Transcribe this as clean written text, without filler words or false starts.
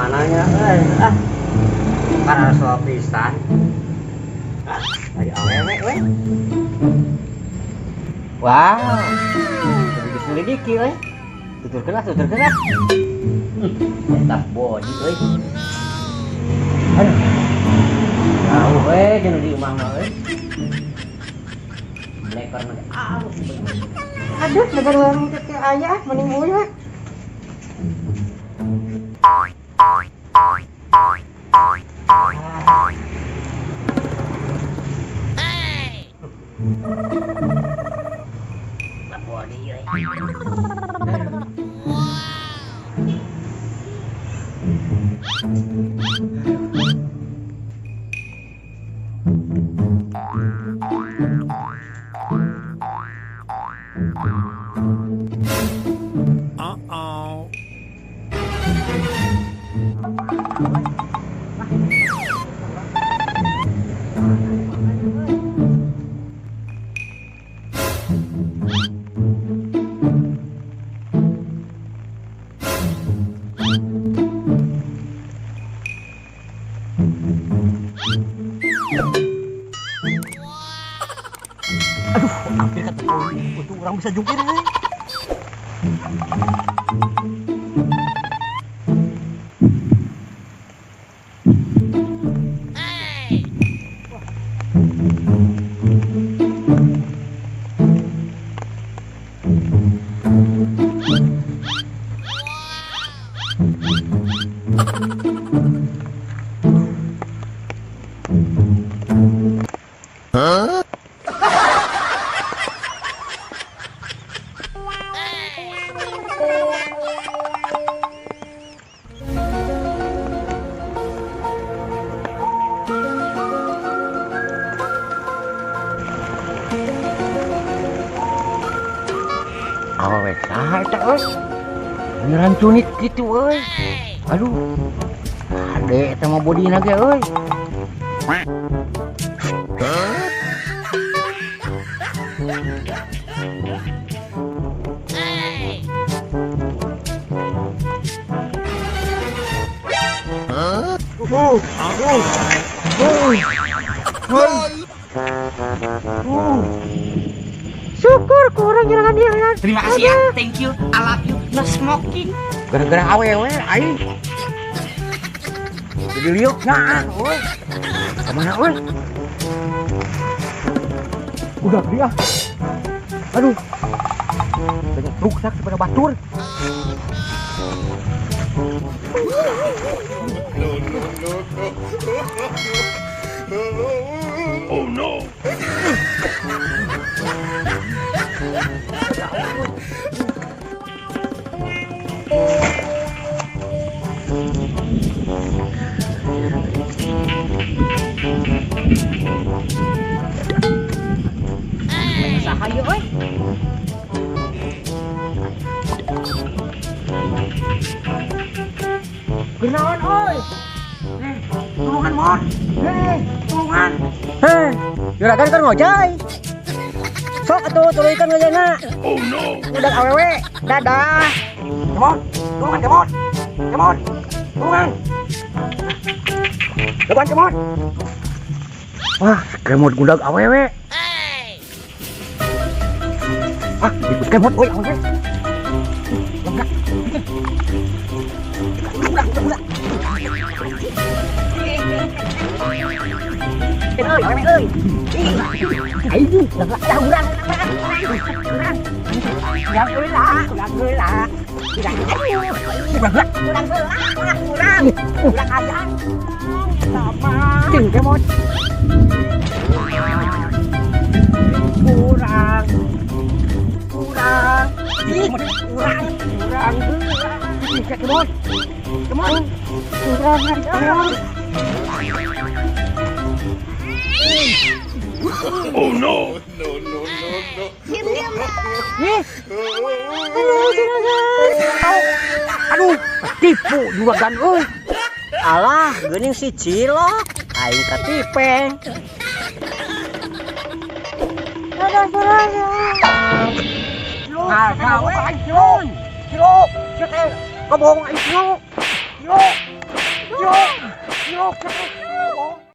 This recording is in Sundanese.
Mana nya euy? Ah. Karena soal pisan. Ah, ari awewe we. Wow. Lebih diselidiki euy. Tuturkeun lah, tuturkeun lah. Eta body euy. Aduh. Tahu we jeung di imah mah euy. Bleker mah alus bener. Aduh, negara warung teh aya mending euy we. Body euy. Uh-oh. Aduh, hampir ketemu. Untung orang bisa jungkir euy. Huh? Awewe saha eta euy? Beneran cunit kitu euy. Aduh. Ade eta mah bodina ge euy. Syukur kurang nyerangan dia kan. Terima kasih ya, thank you, I love you, no smoking. Gara-gara awewe aing. Jadi liuk nah euy. Kemana euy? Udah dia. Aduh. Banyak ruksak daripada batur. No, no, no, no. Oh no. Saha ieu euy? Kunaon euy? Tulungan mon. Hei, tulungan. Hei, juragan kan ngojay. Sok atuh tuluykeun ngojayna. Oh no. Udah awewe, dadah. Kemon, tulungan kemon. Kemon, tulungan. Depan kemon. Wah, kemot gundag awewe. Ah, ikut kemot euy awewe. Enggak. Udah, udah, udah. Euy, awewe euy. Aing, udah urang, urang. Urang heula, urang heula. Urang urang heula, urang. Urang aya. Sama. Cing kemot. Urang. Urang. Ih, urang, urang heula. Ih, kemot. Kemot. Urang urang. Oh no. No, no, no, no. Ih. Aduh, juragan. Aduh, tipu juragan euy. Alah, geuning si cilok. Aing katipeng. Aduh, juragan. Nah, gawe aing cilok. Cilok, sia teh ngebohong aing cilok. Cilok. Yuk, yuk.